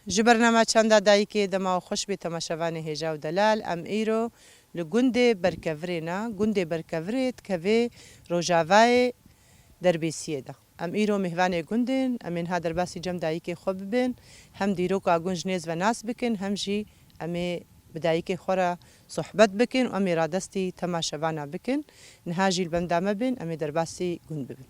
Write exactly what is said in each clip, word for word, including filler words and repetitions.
Ji bernama Çanda Dayikê dema we xweş bê temaşevanê hêja û delal. Em îro li gundê Berkevirê ne. Gundê Berkevirê dikeve rojavayê Derbêsiyê de. Em îro mêvanê gundên, em ê niha derbasî cem dayikê xwe bibin. Hem dîroka gund ji nêz ve nas bikin, hem jî em ê bi dayikê xwe re sohbet bikin û em ê radestî temaşevana bikin. Niha jî li benda me bin, em ê derbasî gund bibin.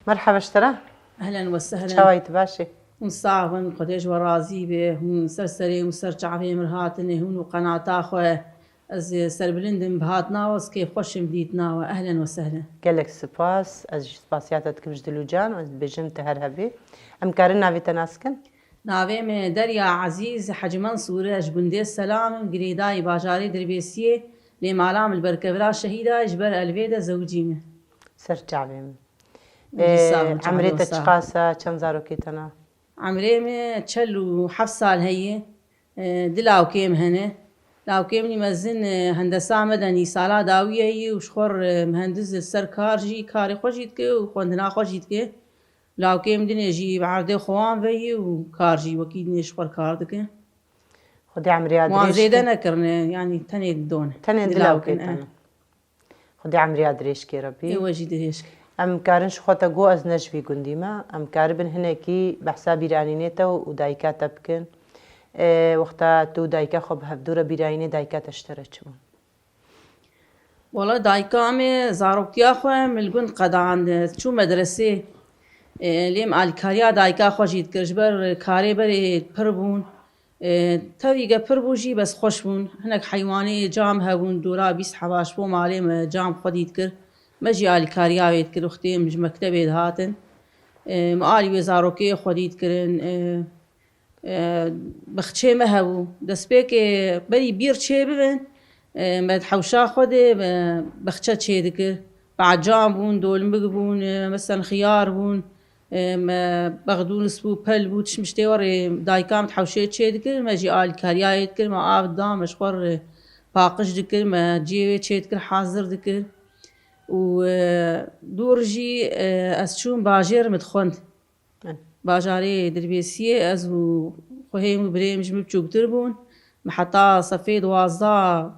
Merhaba ji te re. Ehlen we sehlen. Çawa yî, tu baş î? Hûn sax bin, Xwedê ji we razî be. Hûn ser serê û ser çavê min hatinê, hûn û qenata xwe. Ez, e, serbilind im bi hatina we, ez kêfxweş im bi dîtina we. Ehlen we sehlen. Gelek spas. Ez jî spasiya te dikim ji dil û can û ez dibêjim tu her hebî. Em karin navê te nas kin? Navê me Derya Ezîz Hecî Mensûr e, ji gundê Selam im, girêdayî bajarê Dirbêsiyê, lê mala min li Berkevira Şehîda ye, ji ber Elvê de zewicî me. Ser çavê min. Wî sağ ol, Ee, emrê te çiqas e, çend zarokê te ne? Emrê me çel û heft sal heye. E, di lawkê min hene. Lawkê min î mezin, e, hendesa medenî sala dawiyê yî û ji xwe re, e, mihendis li ser kar jî, karê xwe jî dike û xwendina xwe jî dike. Lawkê min dinê jî bi erdê xwe wan ve yî û kar jî wekî dinê ji xwe re kar dike. Xwedê emrê ya dirêj ke. Wan zêde nekirine, yanî tenê di don e. Tenê di lawkê te ne. Xwedê emriya dirêj kê Rebî. Ê we jî dirêj kê. Em karin ji xwe te got ez ne ji vî gundî me. Em karibin hinekî behsa bîranînê te û dayika te bikin. Ê, wexta tu û dayika xwe bi hevdû re bîranînê, dayika te ji te re çi bûn? Wala dayika me zaroktiya xwe min li gund qedand. Çû medresê. Ê, lê min alîkariya dayika xwe jî dikir. Ji ber karê berê pir bûn. E, tevî ge pir bû jî bes xweş bûn. Hinek heywanê cam hebûn, dora bîst heba ji bo malê me cam xwedî dikir. Me jî alîkariya wê dikir, wextê em ji mektebê dihatin. E, me alî wê zarokê xwedî dikirin. E, e, bexçê me hebû. Destpêkê berî bîr çê bibin, e, me di hewşa xwe de, e, bexçe çê dikir. Bea cam bûn, dolmik bûn, e, mesen xiyar bûn. E, me bexdûnis bû, pel bû, tişt miştê were dayika min di hewşê çê dikir, me jî alîkariya wê dikir, me av da, me ji xwe re paqij dikir, me ciyê wê çê dikir, hazir dikir. Û, e, dûr jî, e, ez çûm bajêr min dixwend. Hı. Bajarê Dirbêsiyê ez û xwehê min û birê min ji min biçûktir bûn. Me heta sefê duwazdeh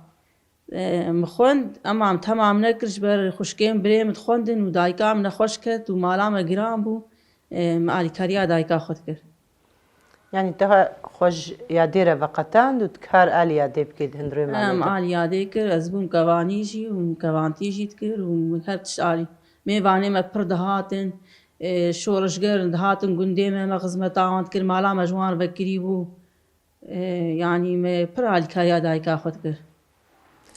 E, min xwend, ema min temam nekir, ji ber xwişkê min, birê min dixwendin û dayika min nexweş ket û mala me giran bû. E, min alîkariya dayika xwe dikir. Yanî te xwe ji yadê re veqetand û tu kar alî yadê bikê di hundirê malê de? Em alî yadê kir, ez bûm kevanî jî û min kevantî jî dikir û min her tişt alî. Mêvanê me pir dihatin, e, şoreşger dihatin gundê me, me xizmeta wan dikir, mala me ji wan vekirî bû. E, yanî me pir alîkariya dayika xwe dikir.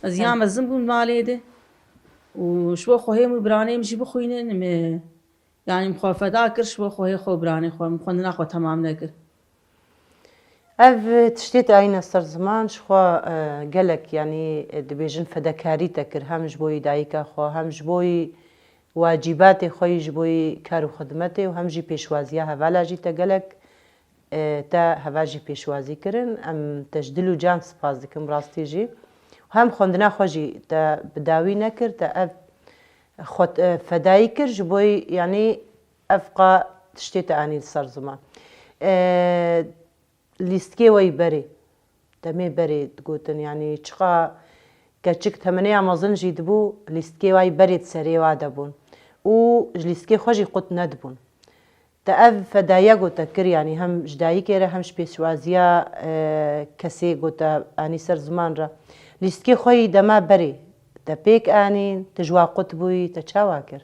Ez ya mezin bûm malê de û ji bo xwehê min û biranê min jî bixwînin, me, yanî min xwe feda kir ji bo xwehê xwe û biranê xwe, min xwendina xwe temam nekir. Ev tiştê te ayîne ser ziman, ji xwe, e, gelek, yanî, e, dibêjin fedekarî te kir, hem ji bo yî dayika xwe, hem ji bo yî wacîbatê xwe yî ji bo yî kar û xidmetê û hem jî pêşwaziya hevala jî te gelek, e, te heval jî pêşwazî kirin. Em te ji dil û can spas dikim rastî jî. Hem xwendina xwe jî te bi dawî nekir, te ev xwe, e, fedayî kir ji bo yî, yanî ev qa tiştê te anî li ser ziman. E, Lîstikê we yî berê, demê berê digotin, yanî çiqa keçik temenê ya mezin jî dibû, lîstikê wa yî berê di serê wa de bûn û ji lîstikê xwe jî qut nedibûn. Te ev fedayiya ku te kir, yanî hem ji dayikê re hem ji pêşwaziya, e, kesê ku te anî ser ziman re, lîstikê xwe yî dema berê te pêk anîn, tu ji wa qut bûyî, te çawa kir?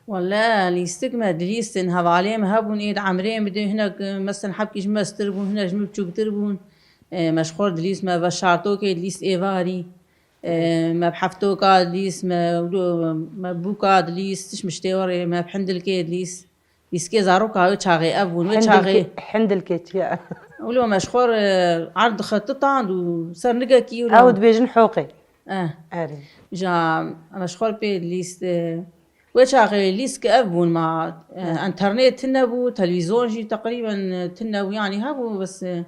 Wele lîstik me dilîstin, hevalê me hebûn ê di emrê min de hinek, e, mesen hebkî ji me stir bûn, hinek ji min biçûktir bûn. E, me ji xwe dilîst, me veşartokê dilîst êvarî. E, me bi heftoka dilîst, me, me bûka dilîst, tişt miştê werê, me bi hindilkê dilîst. Lîstikê zaroka wê çaxê ev bûn, wê çaxê. Hindilkê, hindilkê çi ye? Wilo me ji xwe re erd dixetitan û ser nigekî wilo. Ew dibêjin hoqê. Eh. Erê. Ja, me ji xwe re pê lîst, e, wê çaxê lîsk ev bûn ma, e, internet tune bû, televîzyon jî teqrîben, e, tune bû, yanî hebû, bes, e,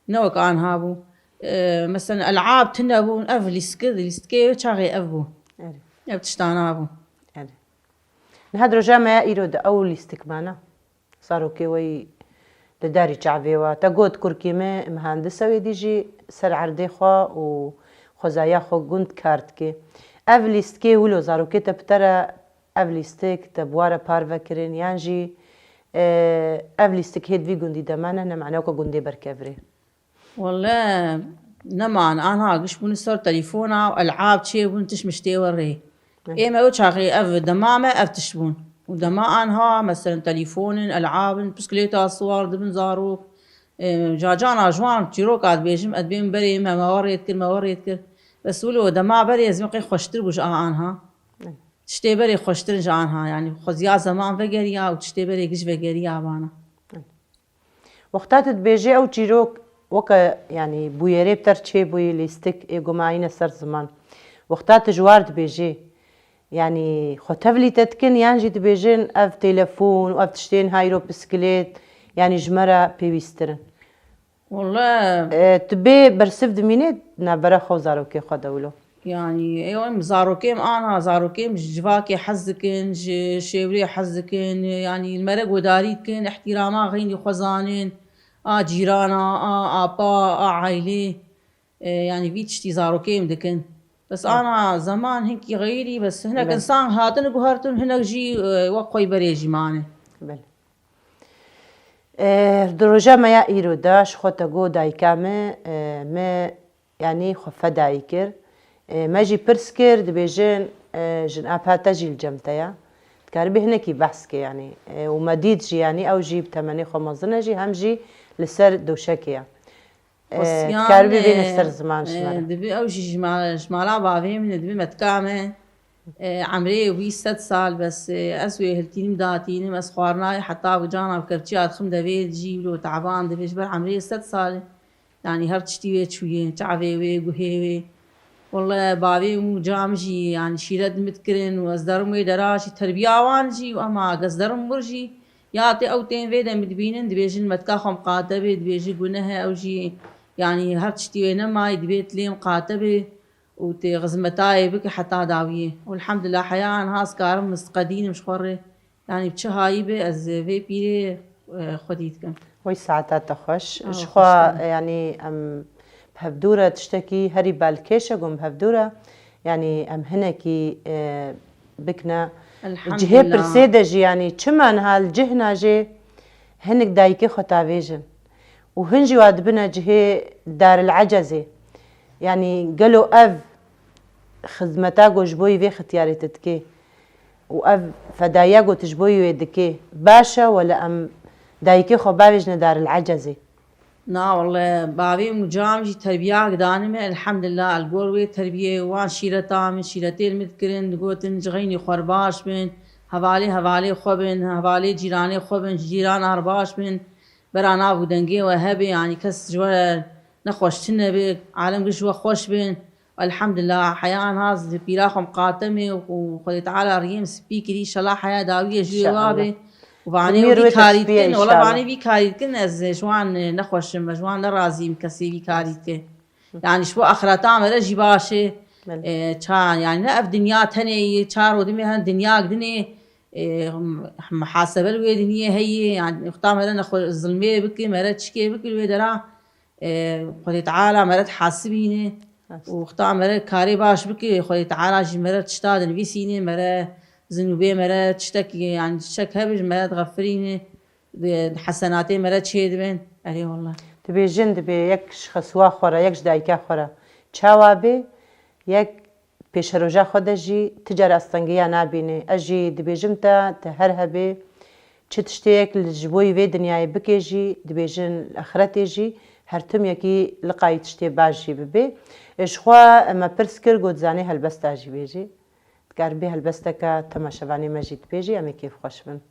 ne wek anha bû. E, mesela elab tune bûn, ev lîskir, lîstikê wê çaxê ev bû. Erê. Ev tiştana bû. Erê. Niha di roja me ya îro de ew lîstik mane? Zarokê we yî li derî çavê we. Te got kurkê me mihandis e, wê dî jî ser erdê xwe û xwezaya xwe gund kar dike. Ev lîstikê wilo zarokê te bi te re ev lîstik te bi wa re parve kirin yan jî, e, ev lîstik hê di vî gundî de mane, ne mane weke gundê berkevirê? Welle, neman, anha giş bûn ser telefona û elab çêbûn, tişt miştê werê. Ê me o çaxê ev dema me ev tişt bûn. Û dema anha, meselen, telefonin, elabin, pisklêta siwar dibin zarok. Ê, ca cana ji wan çîroka dibêjim, ez dibêm berê me, me werê dikir, me werê dikir. Bes wilo dema berê ez dibêm qey xweştir bû ji a anha. Tiştê berê xweştir ji anha, yanî xweziya zeman vegeriya û tiştê berê giş vegeriya bana. Wexta tu dibêjê ew çîrok weke, yanî bûyerê bi te re çêbûyî, lîstik ê gumayîne ser ziman. Wexta tu ji war dibêjê, yanî xwe tevlî te dikin yan jî dibêjin ev telefon û ev tiştên hayro piskilêt, yanî ji me re pêwîsttir in? Welle. E, tu bê bersiv dimînê navbera xwe û zarokê xwe de wilo? Yanî, ê, em zarokêm ana, zarokêm ji civakê hez dikin, ji şêwirê hez dikin, yanî li me re guhdarî dikin, îhtîrama xeynî xwe zanin, a cîrana, a apa, a ailê, e, yanî vî tiştî zarokêm dikin. Bes ana zeman hinkî xeyrî, bes hinek insan hatine guhertin, hinek jî, e, wek xwe berê jî mane. Belê. E, di roja me ya îro de, ji xwe te got dayika me, e, me, yanî xwe fedayî kir. E, me jî pirs kir, dibêjin, e, jin apa te jî li cem te ye. Dikaribî hinekî behs ke, yanî. E, û me dît jî, yanî ew jî bi temenê xwe mezin e jî, hem jî li ser doşekê ye. E, dikaribî bêne ser ziman ji me re. E, dibi ew jî ji ma-, ji mala bavê min e, dibi me tika me. E, emrê wî sed sal, bes, e, ez wê hiltînim datînim, ez xwarina wê heta bi cana bi kevçiya dixim devê jî wilo teban dibe ji ber emrê sed sal e. Yanî her tiştî wê çûye, çavê wê, guhê wê. Welle bavê min û cam jî, yanî şîret min dikirin û ez derim wê dera jî terbiya wan jî û ema ez derim wir jî ya tê ew tên vê de min dibînin, dibêjin me tika xwe miqate bê, dibêjin guneh e ew jî, yanî her tiştî wê nemayî, dibê tu lê miqate bê. û tê xizmetayê bike heta dawiyê. Û elhamdulillah heya niha ez karim misteqedînim ji xwe rê. Yanî bi çi hayî be ez vê pîrê, e, xwedî dikim. Wey saeta te xweş. Ji xwe, yanî em bi hevdû re tiştekî herî balkêş e, got, em bi hevdû re, yanî em hinekî, e, bikne. Cihê pirsê de jî, yanî çima niha li cihna jê hinek dayikê xwe tavêjin? Û hin jî wa dibine cihê daril ecezê. Yanî gelo ev xizmeta ku ji bo yî vê xitiyarê tu dikê û ev fedaya ku tu ji bo yî wê dikê baş e, wele em dayikê xwe bavêjine daril ecezê? Na welle, bavê min û cam jî terbiya danime, elhamdulillah, li gor wê terbiyê wan şîreta min, şîretê li min dikirin, digotin ji xeynî xwe re baş bin, hevalê hevalê xwe bin, hevalê cîranê xwe bin, ji cîrana re baş bin. Bera nav û dengê we hebe, yanî kes ji we nexweş tune be, alem giş ji we xweş bin. Elhamdulillah, heya niha ez pîra xwe miqate me û Xwedê Teala riyê min spî kirî, înşallah heya dawiyê jî wê wa be. Û vanê wî karî dikin, wela vanê vî karî dikin, ez ji wan nexweş im, ez ji wan nerazî im kesê vî karî dike. Yanî ji bo axireta me re jî baş e. E, ça, yanî ne ev dinya tenê ye, çar û dimê hen dinya dinê, e, muhasebe li wê dinyê heye, yanî xta me re nexwe zilmê bike, me re çikê bike li wê dera, e, Xwedê Teala me re dihasibîne û xta me re karê baş bike, Xwedê Teala jî me re tişta dinivîsîne, me re zinûbê me re tiştekî, yanî tiştek hebe ji me re dixefirîne. Di hesenatê me re çê dibin. Erê wele. Dibêjin, dibê yek ji xesûa xwe re, yek ji dayika xwe re çawa bê, yek pêşeroja xwe de jî ti cara stengiya nabînê. Ez jî dibêjim te, te her hebê çi tiştê yek li ji bo yî vê dinyayê bikê jî, dibêjin li exretê jî Her tim yekî liqayî tiştê baş jî bibe. Ê, ji xwe me pirs kir, got, zanê helbesta jî bêjî. Dikaribî helbesteke temaşevanê me jî dibêjî, em ê kêfxweş bin.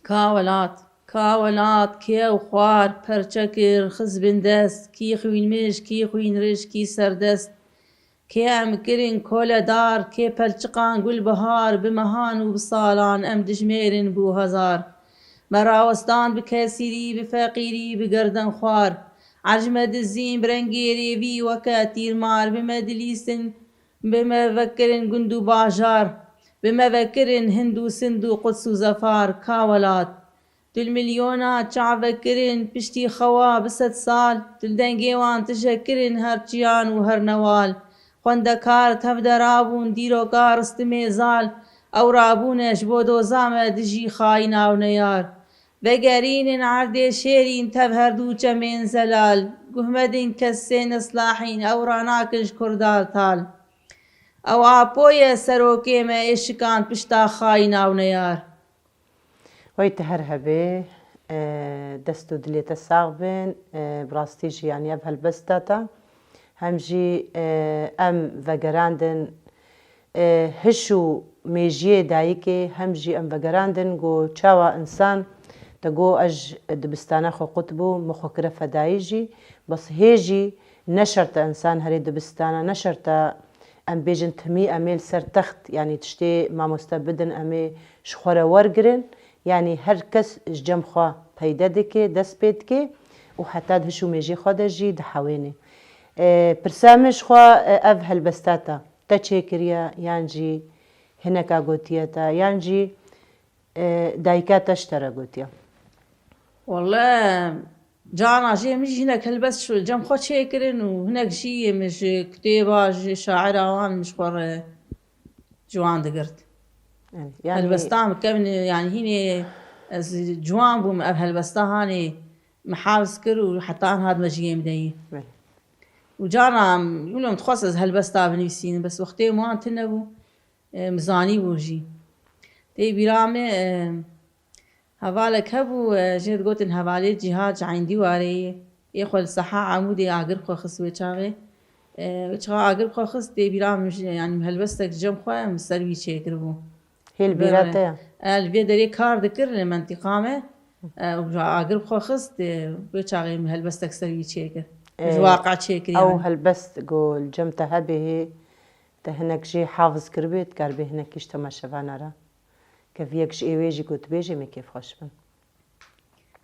Ka welat, ka welat, kê ew xwar perçe kir, xiz bin dest, kî xwînmij, kî xwînrij, kî serdest. Kê em kirin koledar, kê pelçiqan gulbihar, bi mehan û bi salan em dijmêrin bû hezar. Me rawestan bi kesîrî, bi feqîrî, bi gerdenxwar. Erj me dizîn bi rengê rêvî weke tîrmar, bi me dilîsin, bi me vekirin gund û bajar, bi me vekirin Hind û Sind û Quds û Zefar, ka welat. Tu li milyona çav vekirin piştî xewa bi sed sal, tu li dengê wan tije kirin her çiyan û her newal. Xwendekar tev de rabûn dîroka ristimê zal, ew rabûne ji bo doza me dijî xayîna û neyar. Vegerînin erdê şêrîn tev her du çemên zelal, guh medin kesên islahîn ew ranakin ji kurda tal. Ew apo ye serokê me ê şikand pişta xayîna û neyar. Wey te her hebê, e, dest û dilê te sax bin, e, bi rastî jî, yanî ev helbesta te hem jî, e, em vegerandin, e, hiş û mêjiyê dayikê, hem jî em vegerandin ku çawa însan te got ez ji dibistana xwe qut bû, min xwe kire fedayî jî, bes hê jî ne şert e însan herê dibistana, ne şert e em bêjin timî em ê li ser text, yanî tiştê mamoste bidin, em ê ji xwe re wergirin. Yanî her kes ji cem xwe peyde dike, dest pê dike û heta di hiş û mêjê xwe de jî dihewêne. E, pirsa min ji xwe, e, ev helbesta te, te çêkiriye yan jî hineka gotiye te yan jî, e, dayika te ji te re gotiye? Welle, cana jê min jî hinek helbest ji cem xwe çêkirin û hinek jî min ji kitêba, ji şaira wan min ji xwe re ji wan digirt. Evet, yanî helbesta min kevin, yanî hînê ez ciwan bûm, ev helbesta hanê min hafiz kir û heta niha di mejiyê min de yî. Evet. Û cana min, wilo min dixwest ez helbesta binivîsînim, bes wextê min wan tune bû, e, min zanîbû jî. Tê bîra min, e, hevalek hebû, e, jê digotin hevalê Cîhad ji Eyndîwarê yê. Ê xwe li Seha Amûdê agir xwe xist wê çaxê. E, wê çaxa agir xwe xist, tê bîra min jî, yanî min helbestek ji cem xwe min ser wî çêkiribû. Hê li bîra te ye? E, li vê derê kar dikir li mentîqa me. E, û agir xwe xist, e, wê çaxê min helbestek ser wî çêkir. E, ji waqe çêkiriye. Ew helbest ku li cem te hebe hê, te hinek jê hafiz kiribê, dikaribê hinekî ji temaşevana re. Keviyek ji êwê jî ku dibêjê, em ê kêfxweş bin.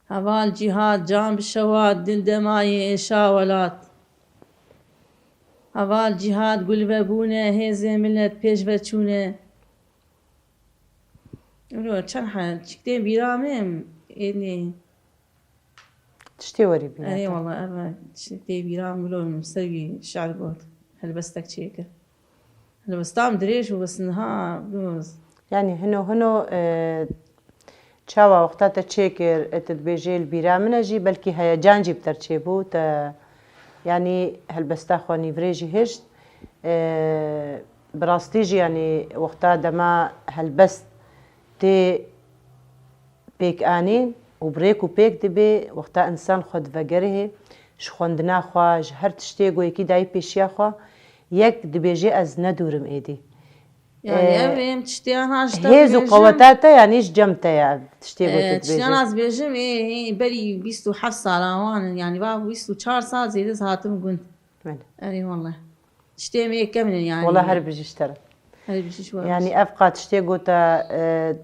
Heval Cîhad, can bi şewat, dil demayê êşa welat. Heval Cîhad, gul vebûne, hêzê milet pêş ve çûne. Ro, çend he, çiktê bîra min, ênê. Tiştê werî bîra te. Erê, wala, ev tiştê bîra min, wilo min ser wî şi'r got. Helbestek çêkir. Helbesta min dirêj û bes niha, bes. Yanî hino hino, e, çawa wexta te çêkir, e, tu dibêjê li bîra min e jî, belkî heyecan jî bi te re çêbû, te, yanî helbesta xwe nîvirê jî hişt. E, bi rastî jî, yanî wexta dema helbest tê pêk anîn û bi rêk û pêk dibe, wexta însan xwe divegerihê, ji xwendina xwe, ji her tiştê ku yekî dayî pêşiya xwe, yek dibêje, ez ne dûr im êdî. Yanî, e, ev êm tiştiyan ha ji te hêz û dibêjim. Qeweta te, yanî ji cem te ye ev tiştê ku tu, e, dibêjî. Tiştiyan ez dibêjim, ê, ê, berî bîst û heft sala wan in, yanî va bîst û çar sal zêde ez hatim gund. Belê. Erê, wele. Tiştê em ê kevin in, yanî. Wele her bijî ji te re. Her bijî ji we. Yanî, ev qa tiştê ku te, e,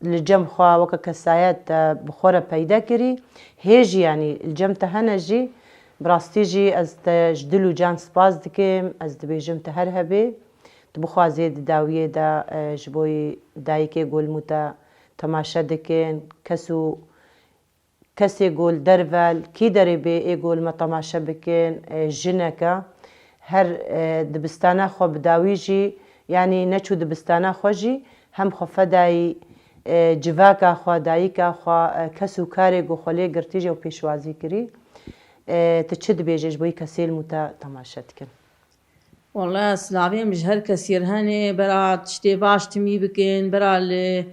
li cem xwe weke kesayet te bi xwe re peyde kirî, hê jî, yanî, li cem te hene jî, bi rastî jî ez te ji dil û can spas dikim, ez dibêjim te her hebê. Tu bixwazê di dawiyê de, e, ji bo yî dayikê ku li mû te temaşe dikin, kes û kesê ku li derve, li kî derê bê ê ku li me temaşe bikin, e, jineke, her, e, dibistana xwe bi dawî jî, yanî neçû dibistana xwe jî, hem xwe fedayî, e, civaka xwe, dayika xwe, e, kes û karê ku xwe lê girtî jî ew pêşwazî kirî. E, tu çi dibêjê ji bo yî kesê li mû te temaşe dikin? Wele silavê min ji her kesî re hene, bera tiştê baş timî bikin, bera li,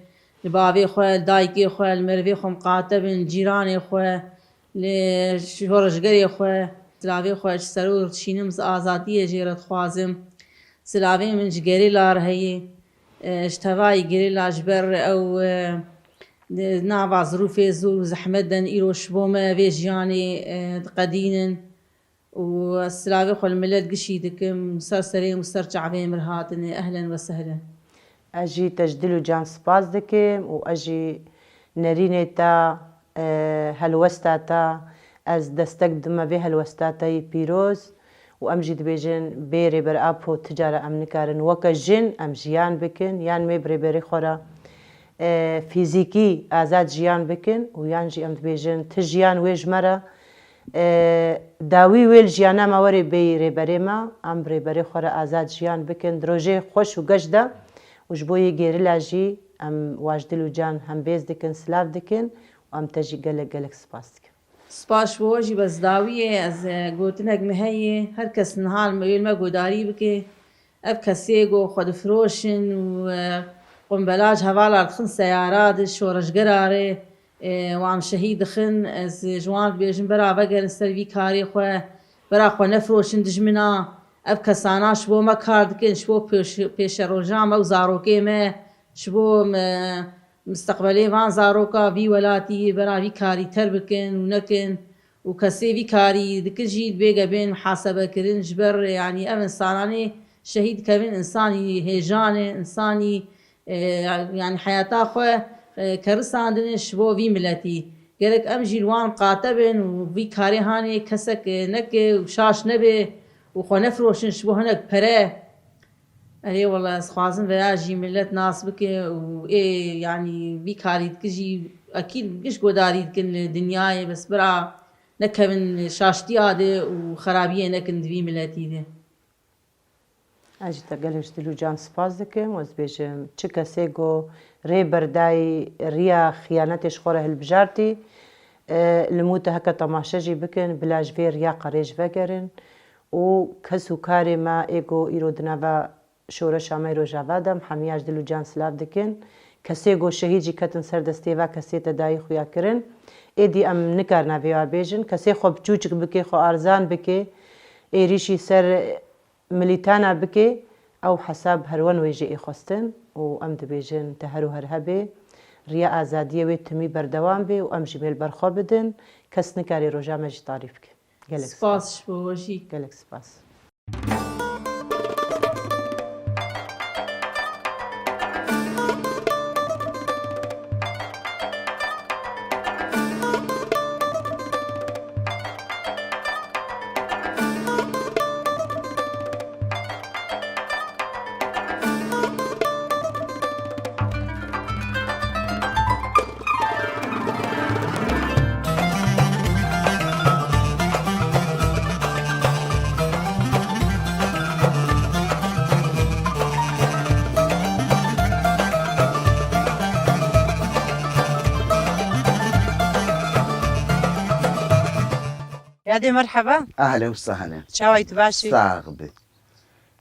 li bavê xwe, li dayikê xwe, li merivê xwe miqate bin, cîranê xwe, li şoreşgerê xwe, Silavê xwe ji serok dişînim, ez azadiyê jê re dixwazim. Silavê min ji gerîla re heye. E, ji tevayî gerîla ji ber ew, e, di nava zirûfê zor û zehmet de ne, îro ji bo me vê jiyanê, e, diqedînin. Û ez silavê xwe li milet gişî dikim, ser serê min û ser çavê min hatine. Ehlen ve sehlen. Ez jî te ji dil û can spas dikim û ez jî nerînê te, e, helwesta te, ez destek dime vê helwesta te yî pîroz û em jî dibêjin bê Rêber Apo ti cara em nikarin weke jin em jiyan bikin, yan mê bi rêberê xwe re, e, fîzîkî azad jiyan bikin û yan jî em dibêjin ti jiyan wê ji me re, e, dawî wê li jiyana me were bêyî rêberê me, em bi rêberê xwe re azad jiyan bikin. Di rojê xweş û geş de û ji bo yê gerîla jî em wa ji dil û can hembêz dikin, silav dikin û em te jî gelek gelek spas dikin. Spas ji bo we jî, bes dawiyê ez, e, gotinek min heye, her kes niha li me, wê li me guhdarî bike. Ev kesê ku xwe difiroşin û, e, qumbela ji hevala dixin seyara di şoreşgera re, e, wan şehîd dixin, ez ji wan dibêjim bera vegerin ser vî karê xwe, bera xwe nefiroşin dijmina. Ev kesana ji bo me kar dikin, ji bo pêş-, pêşeroja me û zarokê me, ji bo me, misteqbelê van zaroka vî welatî bera vî karî ter bikin û nekin. Û kesê vî karî dikir jî dibêge bên mihasebekirin, ji ber, yanî, ev însananê şehîd dikevin, însanî hêja ne, însanî, e, yanî, heyata xwe, e, kerisandine ji bo vî miletî. Gerek em jî li wan miqate bin û vî karê hanê kesek, e, neke û şaş nebe û xwe nefiroşin ji bo hinek pere. Erê wele, ez xwazim veya jî milet nas bike û ê, yanî, vî karî dike jî ekîd giş guhdarî dikin li dinyayê, bes bira nekevin şaştiya de û xerabiyê nekin di vî miletî de. Ez jî te gelek ji dil û can spas dikim û ez dibêjim, çi kesê ku rê berdayî riya xiyanetê ji xwe re hilbijartî, e, li mû te heke temaşe jî bikin, bila ji vê riya qerê ji vegerin û kes û karê me ê ku îro di nava şoreşa me yê Rojava de em hemiya ji dil û can silav dikin. Kesê ku şehîd jî ketin ser destê va kesê tedayî xuya kirin. Êdî em nikarina vê wa bêjin. Kesê xwe biçûçik bike, xwe arzan bike, êrîşî ser milîtana bike, ew hesab her wen wê jê ê xwestin û em dibêjin te her û her hebe. Riya azadiyê wê timî berdewam be û em jî mêl ber xwe bidin. Kes nikare roja me jî tarî bike. Gelek spas. Spas ji bo we jî. Gelek spas. Yadê merheba. Ehlen û sehlen. Çawa yî, tu baş î? Sax be.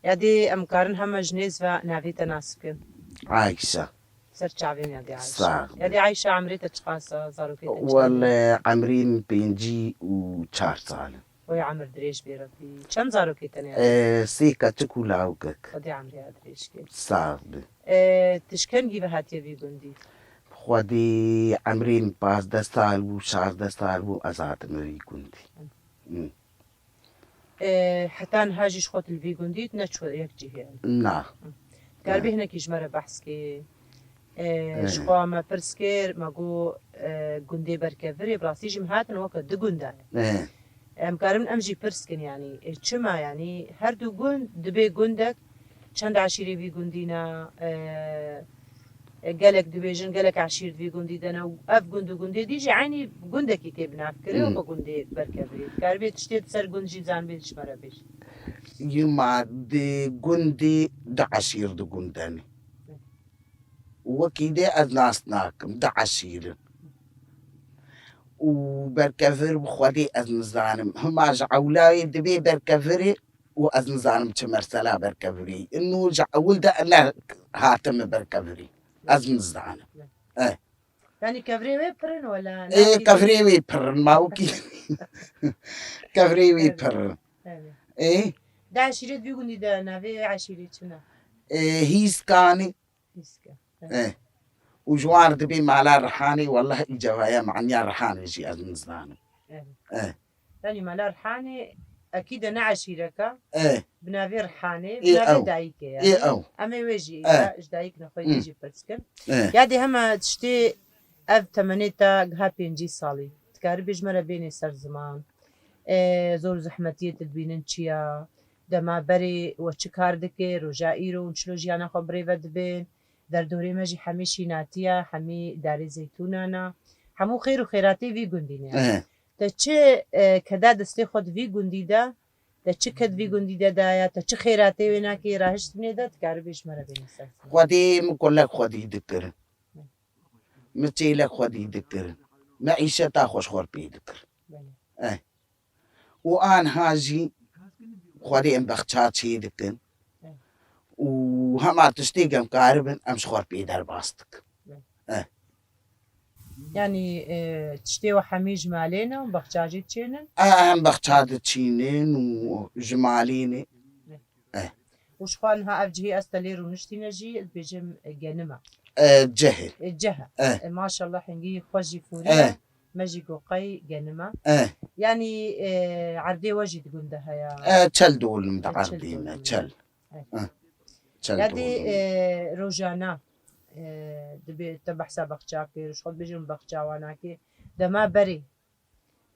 Yadê em karin heme ji nêz ve navê te nas bikin? Ayşe. Ser çavên yadê Ayşe. Sax be. Yadê Ayşe, emrê te çiqas e, zarokê te çi ne? Wele emrê min pêncî û çar sal in. Oy emir dirêj bê Rebbî. Çend zarokê te ne yadê? Ee, sê keçik û lawikek. Xwedê emrê ya dirêj ke. Sax be. Ee, tu ji kengî ve hatiye vî gundî? Xwedê emrê min pazdeh sal bû, şazdeh sal bû ez hatime vî gundî. Hı. E, heta niha jî ji xwe tu li vî gundî tu neçû yek cihê? Na. Karbê hinekî ji me re behs kê. E, ji xwe me pirs kir, me got, e, gundê Berkevirê, bi rastî jî min hatin weke du gunda ne. E. Em karin em jî pirs kin, yanî, e, çima, yanî, her du gund dibê gundek, çend eşîrê vî gundî ne, e, E, gelek dibêjin, gelek eşîr di vî gundî de ne û ev gund û gundê dî jî eynî gundekî tê binavkirin, Hmm. weke gundê Berkevirê. Dikaribê tiştê di ser gund jî zanibê ji me re bêj. Yima di gundî du eşîr di gund de ne. Wekî dê ez nas nakim, du eşîr in. Û Berkevir bi xwedê ez nizanim. Hima ji ewlayê dibê Berkevirê, û ez nizanim çi mesela Berkevirê. Ino ji ewil de ne hatime Berkevirê. Ez nizanim. Eh. Yanî kevirê wê pir in wela? Ê, kevirê wê pir in, ma wekî. Kevirê wî Evet. pir in. Evet. Ê? Di eşîret vî gundî de navê eşîrê çi ne? Ê, Hîskanê. Hîske. Evet. Ê. Û ji wan re dibê mala Rihanê, wallah îca vaya maniya Rihanê jî ez nizanim. Evet. Ê. Yanî mala Rihanê ekî de ne eşîreka. Ê. Bi navê Rihanê, bi Ê navê ew. dayikê Ê yani. ew. Em ê wê jî Ê. îca ji dayik nexweyî Hı. jî pirs kin. Ê. Ya dê hema tiştê ev temenê te giha pêncî salî. Dikarî bêj me re bênê ser ziman. E, zor û zehmetiyê tu dibînin çi ya? Dema berê we çi kar dike? Roja îro hûn çilo jiyana xwe birêve dibin? Derdorê me jî hemî şînatiya, hemî darê zeytûnan a. Hemû xêr û xêratê vî gundî ne. Ehe. Te çi, e, keda destê xwe di vî gundî de? Te çi ked vî gundî de daya? Te çi xêratê wê nakê? Rahiştinê de dikarî bêj me re bênê ser ziman. Xwedê min kulek xwedî dikirin. Min çêlek xwedî dikirin. Min îşeta xwe ji xwe pê dikir. Belê. Eh. Û anha jî xwedê em bexça çê dikin. Eh. Û hema tiştê em karibin, em ji xwe pê derbas dikin. Belê. Eh. Yanî, e, tiştê we hemî ji malê ne û bexça jî diçênin? Eh, em bexça diçînin û ji malê ne. Eh. Eh. Û ji xwe niha ev cihê ez te lê rûniştîne jî, ez dibêjim, e, genime. E, cehê. E, cehê. E. E, maşallah hingî xwe jî fûriye. E. Me jî got qey genime. E. Yanî, e, erdê we jî di gund de heye. E, çel dolim di E, çel erdê me, dolim. çel. E. E. Çel Ya dê, dolim. e, rojana, e, dibê te behsa bexça kir, ji xwe dibêjim bexça wana kê. Dema berê,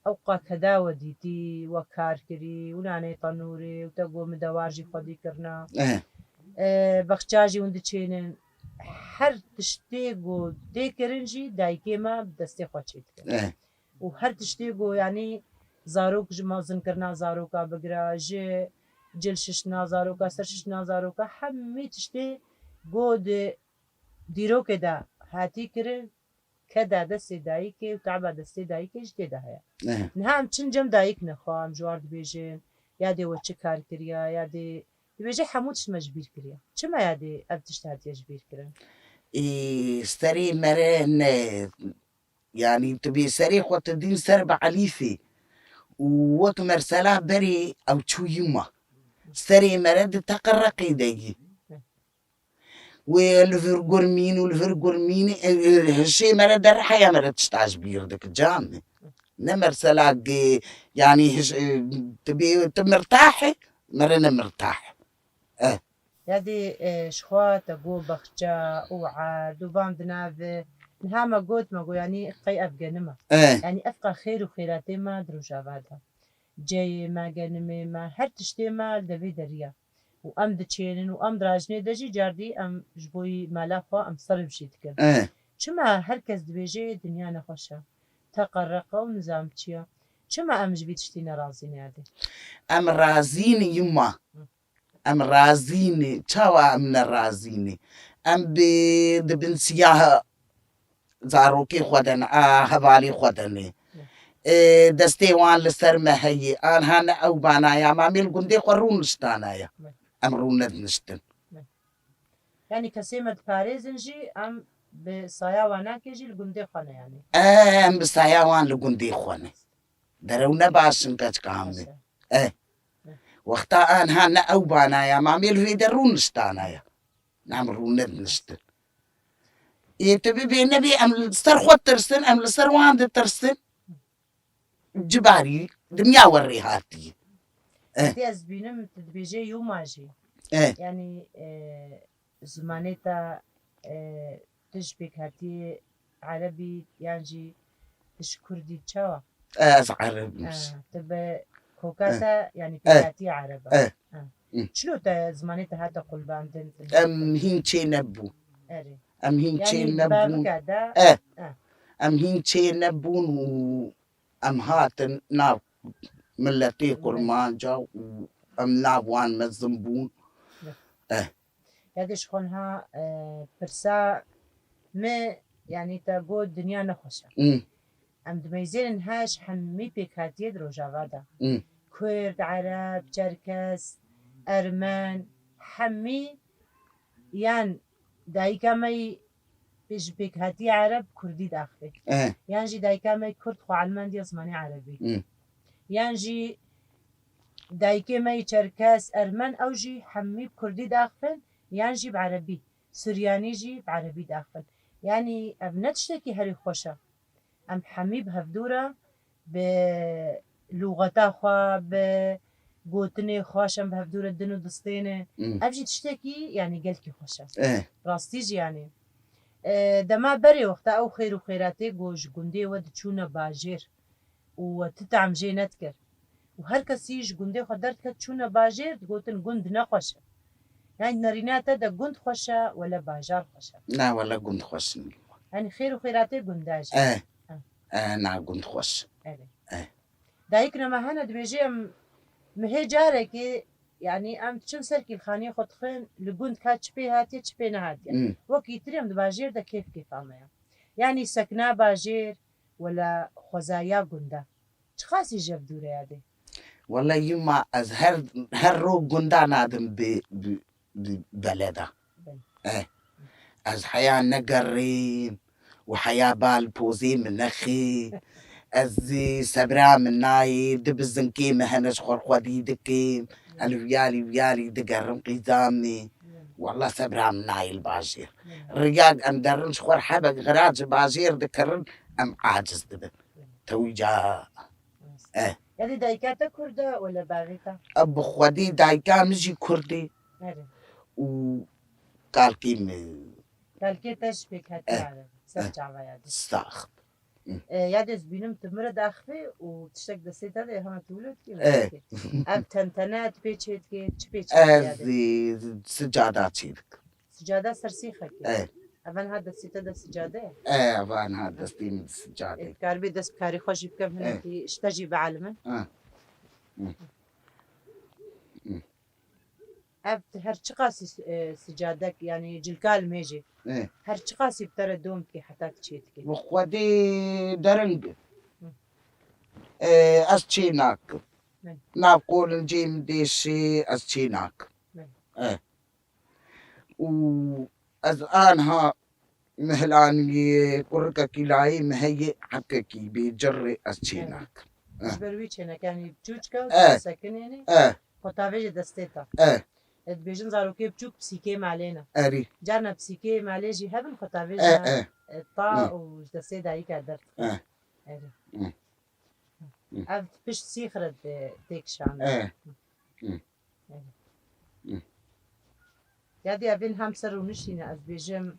Ewqa keda we dîtî, we kar kirî, û naneyê tenûrê, û te got min dewar jî xwedî kirina. Eh. E, bexça jî hûn diçênin. Her tiştê ku tê kirin jî dayikê me bi destê xwe çê dike. Eh. Û her tiştê ku, yanî zarok ji mezin kirina zaroka bigira, ji cil şiştina zaroka, ser şiştina zaroka, hemî tiştê ku di dîrokê de hatî kirin, keda destê dayikê û teba destê dayikê jî tê de heye. Eh. Niha em çin cem dayik nexwe, em ji war dibêjin, ya dê we çi kar kiriya, ya dê, dibêje hemû tişt me ji bîr kiriya. Çima ya dê ev tişt hatiye ji bîr kirin? Ê, serê mere ne, yanî tu bê serê xwe tu dîn ser bi elîfê û wek mersela berê ew çûyî ma. Serê mere di teqereqê de yî. Wê li vir gurmîn û li vir gurmîn, e, e, hişê mere derheya mere tişta ji bîr dike, can min. Ne mersela ge, yanî hiş-, e, tu bê, tu mirtah e, mere ne mirtah. Eh. Ya dê, e, ji xwe te got bexça û erd û van di nav, e, niha me got, me got, yanî qey ev genime. Eh. Yanî ev qa xêr û xêratê me di rojava de. Ceyê me, genimê me, her tiştê me li devê deriya. Û em diçênin û em di rajinê de jî cardî em ji bo yî mala xwe em serf jî dikin. Eh. Çima her kes dibêje dinya nexweş e, teqereqe û nizam çi ye? Çima em ji vî tiştî nerazî ne ya dê? Em razî ne yima. Hı. Em razî ne. Çawa em nerazî ne? Em bi, dibin siyaha zarokê xwe de ne, a hevalê xwe de ne. Ê, destê wan li ser me heye. Anha ne ew banaya, ma mê li gundê xwe rûniştanaye. Em rûnediniştin. Yanî kesê me diparêzin jî, em bi saya wan nakê jî li gundê xwe ne yanî. E, em bi saya wan li gundê xwe ne. Derew ne baş in keçika me. Baş e. E. E. Wexta anha ne ew banaya, ma mê li vê de rûniştanaye. Em rûnediniştin. Ê, tu bibê nebê, em li ser xwe tirsin, em li ser wan ditirsin. Cibarî dinya we rê hatiye. Eh. Dê ez bînim, tu dibêje yûma jî. Eh. Yanî, e, zimanê te, e, tu ji pêkhatiyê erebî yan jî tu ji kurdî çawa? Ez ereb im. Ha, tu bi koka Eh. te, yanî Eh. pêkhatiyê ereb e. Eh. Ha. Hı. Çilo te zimanê te hate qulbandin? Em hîn çê nebûn. Erê. Em hîn Yanî çê di nebûn. bavika de Eh. Eh. Em hîn çê nebûn û em hatin nav miletê Belê. Kurmanca û em nav wan mezin bûn. Belê. Eh. Ya dê ji xwe niha, e, pirsa me, yanî te got dinya nexweş e. Hmm. Em dimeyzênin niha ji hemî pêkhatiyê di Rojava de. Hmm. Kurd, Ereb, Çerkes, Ermen, hemî yan dayika me yî pê-, ji pêkhatiyê Ereb Kurdî diaxivê. Eh. Yan jî dayika me Kurd xwe elmendiya zimanê Erebî. Hmm. Yan jî dayikê me yî Çerkes, Ermen, ew jî hemî bi Kurdî diaxivin, yan jî bi Erebî, Suryanî jî bi Erebî diaxivin. Yanî ev ne tiştekî herî xweş e. Em hemî bi hevdû re bi lûxeta xwe, bi gotinê xweş em bi hevdû re din û distêne. Hmm. Ev jî tiştekî, yanî gelkî xweş e. Eh. Rastî jî, yanî. E, dema berê wexta ew xêr û xêratê ku ji gundê we diçûne bajêr û we ti tam jê nedikir. Û her kesî ji gundê xwe derdiket çûne bajêr, digotin gund ne xweş e. Yanî nerîna te de gund xweş e, wele bajar xweş e? Na, wele gund xweş nî. Yanî xêr û xêratê gunda jî. Eh. Eh. Eh, na gund xweş. Evet. Eh. Dayikna me hene dibêje em, mi hê carekê, yanî em diçin ser kîlxaniyê xwe dixin, li gund ka çi pê hatiye, çi pê nehatiye. Hmm. Wekî tirî em di bajêr de kêf kêfa me ya. Yanî sekna bajêr, wela xwezaya gunda. Çiqasî ji ev dûre ya dê? Wele yima ez her, her ro gunda nadim bi, bi, bi beleda. Belê. Eh. Ez heya negerîm û heya bal pozê min nexê. Ez zî sebra min nayê, di bizinkê min hene ji xwe xwedî dikim. Ez li wiyalî wiyalî digerim qîza min. Belê. Wela sebra min nayê li bajêr. Belê. Riya em derin ji xwe hebek xirac ji bajêr dikirin, em aciz dibin. Belê. Tewîca. Eh. Yadî dayika te Kurd e wele bavê te? E, bi xwedî dayika min jî Kurd e. Erê. Û kalkî min. Kalkê te ji pêk hatiye. Eh. Erê. Ser çava yadî. Sax. E, yadê ez bînim tu min re daxivî û tiştek destê te de hema tu wilo dikî. Eh. Ev tentene tu pê çê dikî, çi pê çê dikî yadê? Ez, e, sicada çê dikim. Sicade ser sîxekê. Eh. Evan ha destê te de sicade ye? Eh, evan ha destê min sicade. Ê, dikaribê dest bi karê xwe jî bikim, eh, hinekî ji te jî bielimin. Eh. Hmm. Hmm. Ev her çiqasî, e, sicadek, yanî cilka limêjê. Eh. Her çiqasî bi te re dom dikê heta tu çê dikê? Bi xwedê dering. Hı. Eh, ez çê nakim. Hı. Nav qolincê min dêşê, ez çê nakim. Hı. Eh. Û ez anha mihlaniyê kurikekî layê min heye, hekekî bê cirrê ez çê nakim. Ji ber wî çêneke, yanî biçûçke û sekinêne, xwe tavêje destê te. Eh. Dibêjin zarokê biçûk pisîkê malê ne. Erî. Carna pisîkê malê jî hebin xwe tavêje, eh, eh, ta û ji destê dayika derdixin. Eh. Erî. Ev pişt sîx re tê kişandin. Eh. Ya dî evên hem ser rûniştîne, ez bêjim,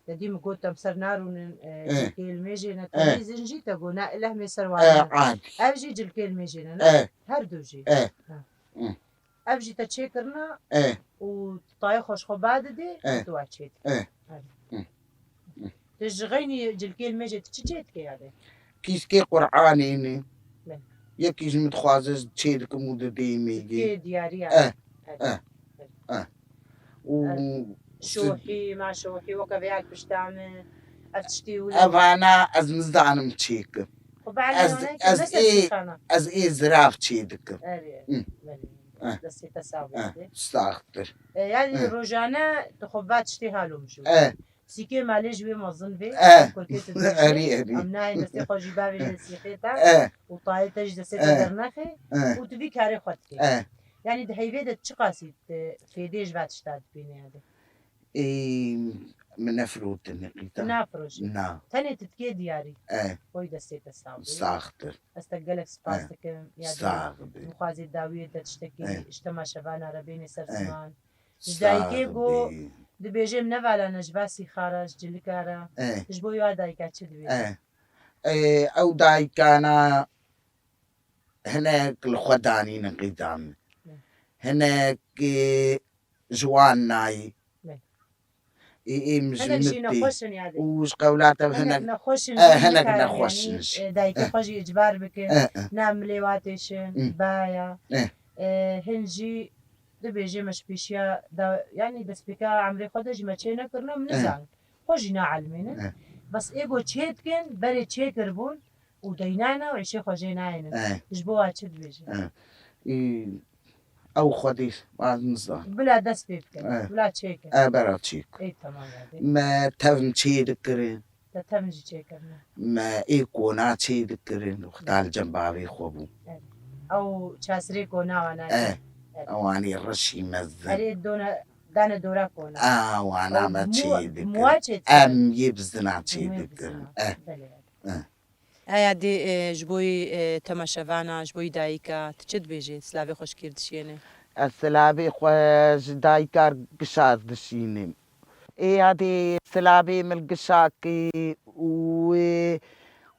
te dî min got em ser narûnin, e, cilkê limêjê ne, tenê zincî te got, ne, lehmê ser wan ne. Ev jî cilkê limêjê ne, ne? Her du jî. Ha. Ev jî te çêkirina û tayê xwe ji xwe badidê, tu wa çêdikî. Her. Tu ji xeynî cilkê limêjê tu çi çê dikê yadê? Kîskê Qur'anê ne. Belê. Yekî ji min dixwaze ez çê dikim û didê mêgê. Kê diyarî ya. Eh, eh, eh. Û şohî, ma şohî, weke vê ya li pişta min. Ev tiştî wilo. Evana ez nizanim çêkim. Xwe bielî ez, wana ki ez ne ê, sîxana. Ez ê zirav çê dikim. Erê, erê. Belê. Eh. Destê te sax be. Saxtir. E, yanî rojane tu xwe ba tiştê halo mijûl. Eh. Pisîkê malê ji wê mezin vê, eh, kurkê tu dibêjî. Erî, erî. Em nayên destê xwe jî bavêjin sîxê te, eh, û tayê te ji destê te, eh, dernexê, eh, û tu vî karê xwe dikê. Eh. Yanî di heyvê de çiqasî tu fêdê ji va tişta dibînî yadê? Ê, min nefirotine qîta. Tu nafirojî? Na. Tenê tu dikê diyarî. Eh. Oy destê te sax bê. Saxtir. Ez te gelek spas, eh, dikim. Yadê, sax bî, dixwazê dawiyê te tiştekî, eh, ji temaşevana re bênê ser, eh, ziman. Ji dayikê got, dibêje, em nevala ne ji va sîxa re, ji cilika re. Eh. Ji bo ya dayika çi dibêje? Eh. Eh, ew dayikana hinek li xwe danînin qîda min. Eh. Hinek, eh, ji wan nayê. Eh. Ê, ê min ji, hinek jî nexweş in yadê. Û ji qewla te hinek, hinek nexweş in, eh, jî hinek nikarin, nexweş in, yanî, jî, eh, dayikê, eh, xwe jî icbar bikin. Eh, eh. Na milê wa têşin, hmm, baya. Eh. Eh, hin jî dibêje me ji pêşiya da, yanî destpêka emrê xwe de jî me çê nekirine, min, eh, nizanin. Xwe jî naelimînin. Eh. Bes ê ku çê dikin, berê çê kiribûn û deynane û êşê xwe jê nayênin. Eh. Ji bo wa çi dibêje? Eh. Ê, ew xwedî, ez nizan. Bila dest pê bikin. Eh. Bila çê kin. Eh, bera çê kin. Ê, temam yadê. Me tevn çê dikirin. Te tem jî çêkirine. Me ê kona çê dikirin, wexta li cem bavê xwe bû. Ew çasirê kona wana. Eh, ewanî reşî mezin. Erê dona, dane dora kona. A, wana me çê dikirin. Muwa çê dikirin. Em yê bizina çê dikirin. Eh. Belê. Eh. Eya dê, e, ji bo yî, e, temaşevana, ji bo yî dayika, tu çi dibêjî? Silavê xwe ji kî dişînî? Ez silavê xwe ji dayika gişa dişînim. Ê yadê silavê min li gişakê û,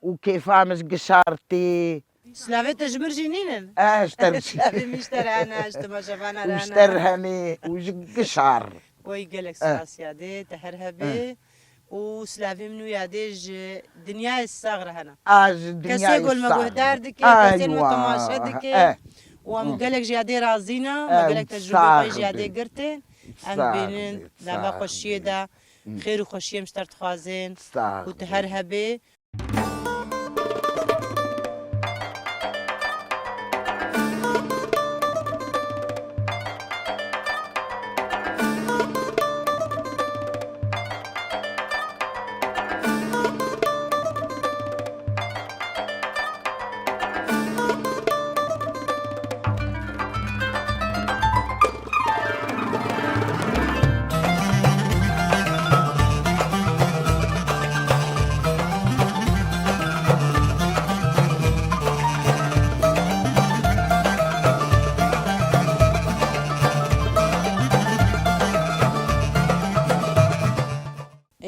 û kêfa min ji gişar tê. Silavê te ji min jî nînin? Eh, ji te re jî. Silavê min ji te re hene, ji temaşevana re hene. Û ji te re hene û ji gişar. Wey gelek spas yadê, te her hebê. Eh. Û silavê min û yadê ji dinyayê sax re hene. A, ji dinyayê sax re. Kesê ku li me guhdar dike, kesê li me temaşe dike. Eh. Û em gelek ji yadê razî ne, me gelek tecrûbê xwe ji yadê girtin. Em bînin, di nava xweşiyê de, xêr û xweşiyê em ji te re dixwazin. Û tu her hebê.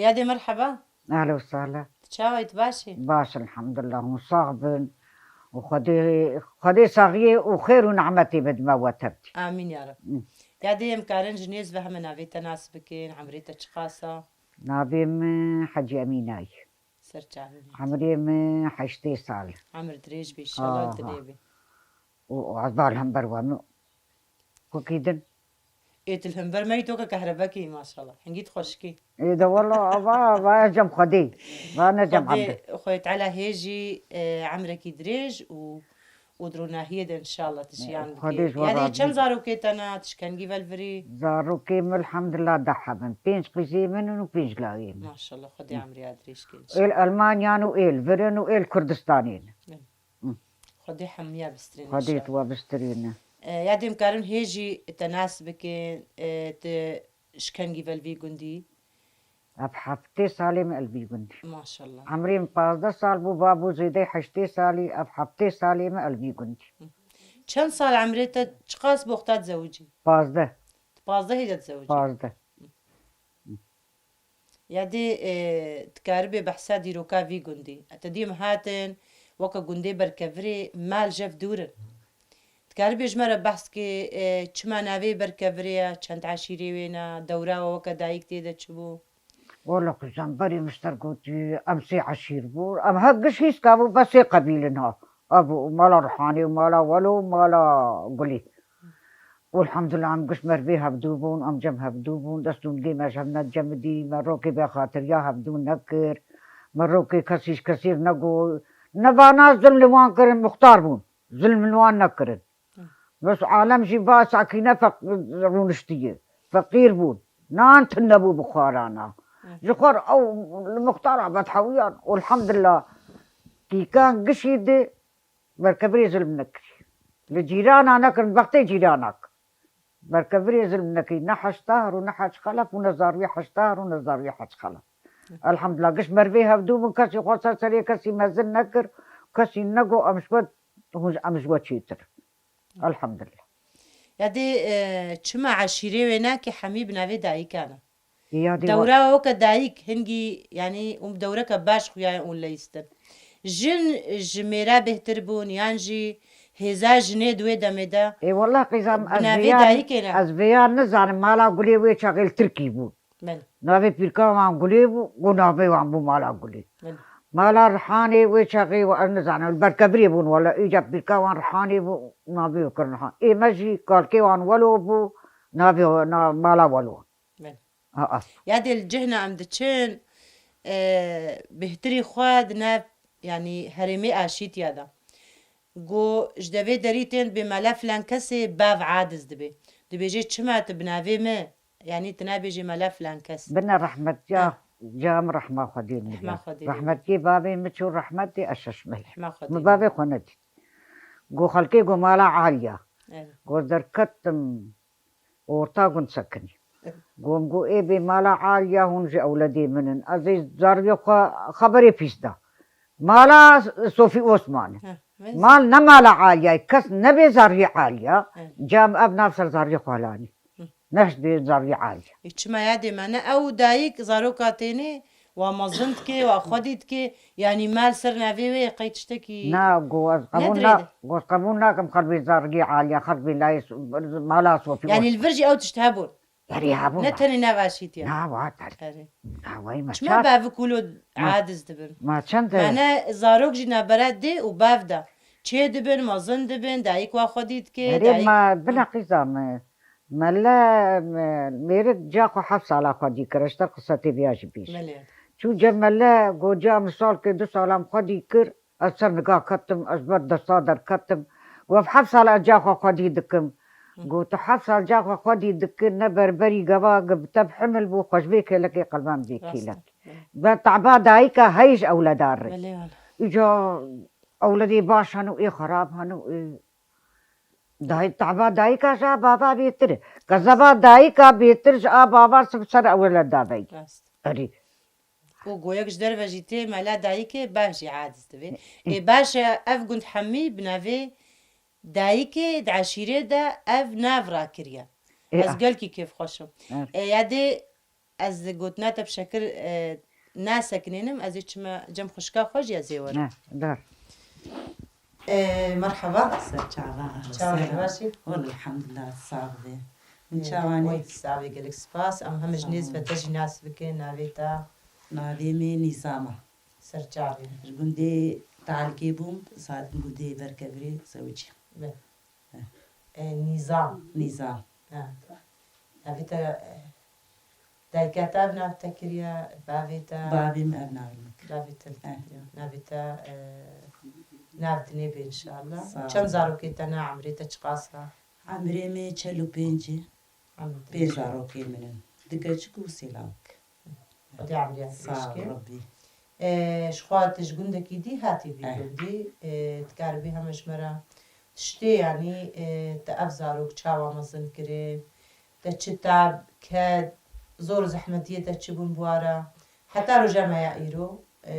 Yadê merheba. Ehlen we sehlen. Tu çawa yî, tu baş î? Baş, elhamdulillah, hûn sax bin. Û Xwedê, Xwedê saxiyê û xêr û nehmetê bide me we tevdî. Amîn ya Reb. Hı. Yadê em karin ji nêz ve heme navê te nas bikin, emrê te çiqas a? Navê min Hecî Emînayî. Ser çavê min. Emrê min heştê sal. Emr dirêj bî, inşallah dilê bî. Û ez dal hember we min. Kokî din. Ê, tu li hember me yî, tu weke kehrebekî, maşallah. Hingî tu xweşikî. Ê de wela, ava, ava cem Xwedê. Va ne cem Xwedê, Ebdê. Xwedê Teala hê jî, e, emrekî dirêj û, û di ronahiyê de inşallah tu jiyan bikî. Xwedê ji we razî be. Yadê çend zarokê te ne, tu ji kengî ve li vir î? Zarokê min elhamdulillah deh hebin. Pênc qîzê min in û pênc layê min. Maşallah, Xwedê emrê ya dirêj ke inşallah. Êl Elmanyan û êl vir in û êl Kurdistanê ne. Hı. Xwedê hemiya bistirîne inşallah. Xwedê tu we bistirîne. E, yadê em karin hê jî te nas bikin, e, tu ji kengî ve li vî gundî? Ev heftê salê min li vî gundî. Maşallah. Emrê min pazdeh sal bû, va bû zêdeyê heştê salî, ev heftê salê min li vî gundî. Hı. Çend sal emrê te, çiqas bû wexta dizewicî? Pazdeh. Tu pazdehê de dizewicî? Pazdeh. Yadê, e, dikaribê behsa dîroka vî gundî. Te dî em hatin, weke gundê Berkevirê mal jev dûr in. Dikaribê ji me re behs ke, e, çima navê Berkevirê ye, çend eşîrê wê ne, dewra we weke dayik tê de çi bû? Wela qîzan berê min ji te re gotî, em sê eşîr bûn. Em her giş hîska bû, bes sê qebîlin ha. Ev û mala Rihanê û mala Welo û mala Gulê. Û elhamdulillah em giş mervê hevdû bûn, em cem hevdû bûn, dest û dilê me ji hev necemidî, me rokê bêxatiriya hevdû nekir, me rokê kesî ji kesî re nego, ne vana zilm li wan kirin, muxtar bûn, zilm li wan nekirin. Bes alem jî va sakîne feq-, rûniştiye, feqîr bûn, nan tune bû bi xwarana. Ji xwe re ew li muxtara vedhewiyan, û elhamdulillah kîkan gişî di Berkevirê zilm nekirî. Li cîrana nekirin, bextê cîranak. Berkevirê zilm nekirî. Ne Hec Tahir û ne Hec Xelef û ne zarwî Hec Tahir û ne zarwî Hec Xelef. Elhamdulillah, giş mervê hevdû bûn, kesî xwe ser serê kesî mezin nekir, kesî nego em ji we, hûn em ji we çêtir. Elhamdulillah. Yadê, e, çima eşîrê wê ne ki hemî bi navê dayika ne? Ya dê wa- Dewra weke dayik hingî, yanî hûn bi dewreke baş xuyaye hûn leyistin. Jin ji mêra bêhtir bûn yan jî hêza jinê di wê demê de? Ê, wela qîzan, bi navê dayikê ne? Ez vêya nizanim, mala Gulê wê çaxê li Tirkî bû. Belê. Navê pîrka wan Gulê bû, ku navê wan bû mala Gulê. Belê. Mala Rihanê wê çaxê we ez nizanim, li Berkevirê bûn wela, îca pîrka wan Rihanê bû, navê wê kirin Rihan. Ê me jî kalkê wan Welo bû, navê na-, mala Welo. Belê. Aa. Yadê li cihna em diçin, e, bêhtirî xwe di nav, yanî herêmê Aşîtiya de. Go ji devê derî tên dibê mala filan kesê bav adiz dibê. Dibêje çima tu bi navê me, yanî tu nabêjê mala filan kes. Bine rehmet ya. Ha. Cam rehma Xwedê li Rehma Xwedê li Rehmetkî bavê min çû rehmetê ez şeş meh. Rehma Xwedê Min li bavê xwe nedît. Go xelkê go mala aliya. Evet. Go derketim orta gund sekinî. Evet. Gom go ê bê mala aliya hûn ji ewledê min in. Ez ê zarvê xwe xeberê pîs da. Mala Sofî Osman e. Heh, Mal ne mala aliya, kes nebê zarvê aliya. Evet. Cam ev nav ser zarvê xwe lanî. Hı. Neş dê zarvê aliya. E, çima ya dê me ne ew dayik zaroka têne, wa mezin dike, wa xwedî dike, yanî mal ser navê wê qey tiştekî Na, go ez qebûl nedirê na, de. Go ez qebûl nakim xelbê zargê aliya, xelbê layê so-, mala Sofî Yanî Osman. Li vir jî ew tişt hebûn. Erê hebûn Ne ma. Tenê nav aşîtiya. Na, wa ter. Erê. Na, way me Çima çar. Bavik wilo Ma, adiz dibin? Ma çend Me e? Ne zarok jî nabere dê û bav de. Çê dibin, mezin dibin, dayik wa xwedî dike, Erê dayik ma bine qîza me. Mele, me, mêrik ca xwe heft sala xwedî kir, ez te qise tê viya jî bêj. Belê. Çû cem mele, go ca min sal ke du salam xwedî kir, ez ser niga ketim, ez ber desta derketim. Go ev heft sala ez ca xwe xwedî dikim. Hı. Go tu heft sal ca xwe xwedî dikir, ne berberî gava, ge bi te bi himil bû, xwe ji vê kêlekê qelben vê Rast e. Kêlek. Belê. Be taba dayika hey ji ewledar re. Belê wala. Îca ewledê baş heno, ê xerab heno, ê Day-, tava dayika ji a bava bêtir e. Kezeba dayika bêtir ji a bava sib ser ewle davey. Rast. Erî. Û goyek ji derve jî tê mela dayikê bav jî adiz dibê. Ê baş e, ev gund hemî bi navê dayikê di eşîrê de ev nav rakiriye. Ê, Ez a. Gelkî kêfxweş im. Evet. Ê, ya dê Ez gotina te bi şekir, e, nasekinênim, ez ê çime cem xwişka xwe jî ez ê werim. Ne, dar. E, merheba. Ser çava, Çawa ser. Baş î? Wal elhamdulillah, sax be. Min E, çawanî? Oy, sax be, gelek spas. Em heme ji Sağ nêz ol. Ve te jî nas bikin, navê te. Navê min Nîzam e. Ser çavê. Ji gundê Talikê bûm, saet gundê Berkevirê zewicî. Be. E, Nîzam. Nîzam. Ha. Navê te, e, dayika te ev nav te kiriye, bavê te? Bavê min ev nav min kir. Bavê te li te Eh. Kiriye. Navê te, e, nav dinê be inşallah. Sağ ol. Çend zarokê te ne, emrê te çiqas e? Emrê min çel û pênc e. Pênc zarokê min in. Du keçik û sê lawik. Xwedê emrê te Sağ ol, dirêj ke. Rabbî. E, ji xwe tu ji gundekî dî hatî vî Eh. Gundî, e, dikaribî heme ji me re tiştê, yanî, e, te ev zarok çawa mezin kirê, te çi tab, ked, zor û zehmetiyê te çi bûn bi wa re, heta roja me ya îro, e,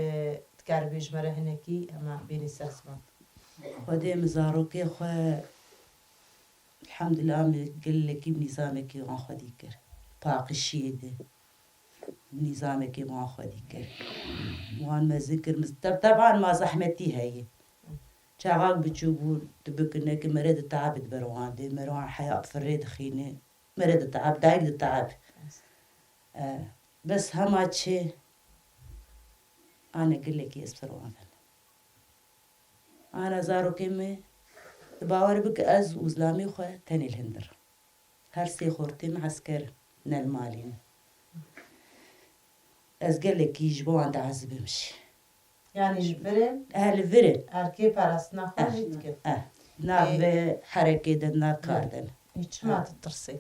dikaribî ji me re hinekî hema bênî ser ziman. Xwedê min zarokê xwe, elhamdulillah, min gelekî bi nîzamekî wan xwedî kir. Paqişiyê de. Nîzamekê wan xwedî kir. Wan mezin kir. Min, teb-, teban ma zehmetî heye. Çaxak biçûk bû, tu bikirine ki mere di teab di ber wan de. Mere wan heya firê dixîne. Mere di teab, dayik di teab. E, bes hema çi? Ane gelekî ez ser wan vem. Ana zarokê me, tu bawer bike ez û zilamê xwe tenê li hundir. Her sê xortê min esker ne li malê ne. Ez gelekî ji bo wan diezibim jî. Yanî ji vir e? Eh, li vir e. Erkê parastina xwe Eh, jî dike. Eh. Nav Ê, herekê de, nav kar de. Ê, çima Eh. Tu tirsê?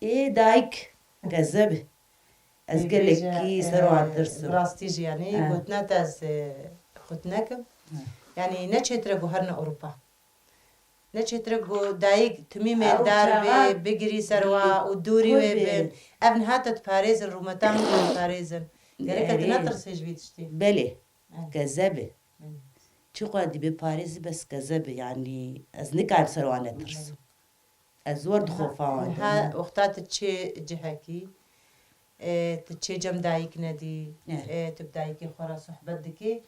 Ê, dayik, kezeb e. Ez Ê, gelekî bêje, ser wan e, tirsim. Bi rastî jî, yanî Eh. Gotina te ez, e, xwe dinekim. Eh. Yanî ne çêtir e ku herine Ewropa. Ne çêtir e ku dayik timî Ew mêldar çaxa be, bigirî ser wa û dûrî wê bin. Ev niha te diparêzin, rûmeta min diparêzin. Gerek e tu Erê. Netirsê ji vî tiştî. Belê. Erê. Kezeb e. Belê. Çiqas dibê parêzî bes kezeb e, yanî ez nikarim ser wan netirsim. Belê. Ez zor dixofa wan Niha dibim. Wexta tu çê cihekî, e, tu çê cem dayik nedî, Eh. e, tu bi dayikê xwe re sohbet dikî,